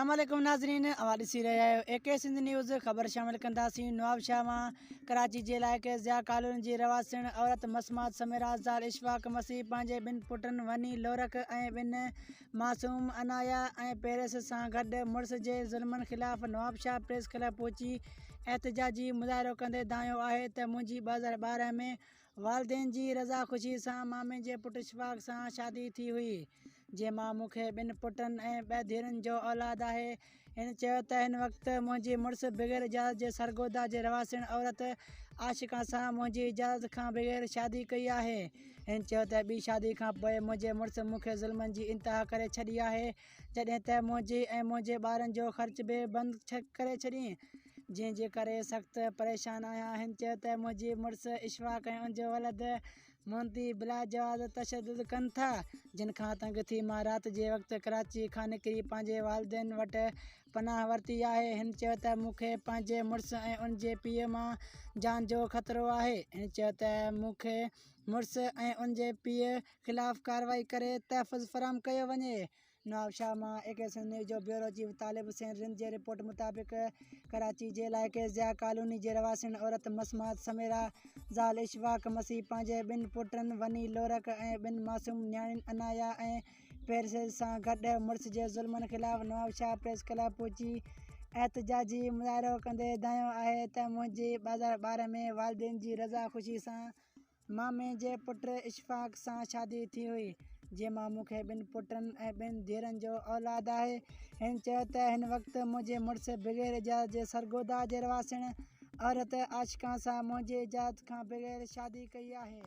السلام عليڪم ناظرين اوهان ڏسي رهيا آهيو اي ڪي سنڌ نيوز خبر شامل ڪنداسين نوابشاهه مان ڪراچي جي علائقي ضياء ڪالوني جي رهواسڻ عورت مسمات سميرا زال اشفاق مسيح پنهنجي ٻن پٽن وني لورڪ ۽ ٻن معصوم عنايا ۽ پيرس سان گڏ مڙس جي ظلمن خلاف نوابشاهه پريس ڪلب پهچي احتجاجي مظاهرو ڪندي دانهيو آهي ته منهنجي 2012 ۾ والدين جي رضا خوشي سان مامي جي پٽ اشفاق سان شادي ٿي هئي، جنهن مان مون کي ٻن پٽن ۽ ٻه ڌيئرن جو اولاد آهي. هن چيو ته هن وقت منهنجي مڙس بغير اجازت جي سرگوڌا جي رهواسڻ عورت عاشقه سان منهنجي اجازت کان بغير شادي ڪئي آهي. هن چيو ته ٻي شادي کان پوء منهنجي مڙس مون کي ظلمن جي انتها ڪري ڇڏي آهي، جڏهن ته منهنجي ۽ منهنجي ٻارن جو خرچ به بند ڪري ڇڏيائين. جنهن جي ڪري سخت پريشان آهيان. هن چيو ته منهنجي مڙس اشفاق ۽ ان جو ولد مون تي بلاجواز تشدد ڪن ٿا، جن کان تنگ ٿي مان رات جي وقت ڪراچي کان نڪري پنهنجي والدين وٽ پناهه ورتي آهي. هن چيو ته مون کي پنهنجي مڙس ۽ ان جي پيء مان جان جو خطرو آهي. هن چيو ته مون کي مڙس ۽ ان جي پيء خلاف ڪارروائي ڪري تحفظ فراهم ڪيو وڃي. نوابشاهه مان اي ڪي سنڌ نيوز جو بيورو چيف طالب حسين رند جي رپورٽ مطابق ڪراچي جي علائقي ضياء ڪالوني جي رهواسڻ عورت مسمات سميرا زال اشفاق مسيح پنهنجي ٻن پٽن وني لورڪ ۽ ٻن معصوم نياڻين عنايا ۽ پيرسيز سان گڏ مڙس جي ظلمن خلاف نوابشاهه پريس ڪلب پهچي احتجاجي مظاهرو ڪندي دانهيو آهي ته منهنجي 2012 ۾ والدين جي رضا خوشي سان مامي جي پٽ اشفاق سان شادي ٿي هئي، جنهن مان مون کي ٻن پٽن ۽ ٻن ڌيئرن جو اولاد آهي. هن چيو ته هن وقت منهنجي مڙس بغير اجازت جي سرگوڌا جي رهواسڻ عورت عاشقه سان منهنجي اجازت کان بغير شادي ڪئي آهي.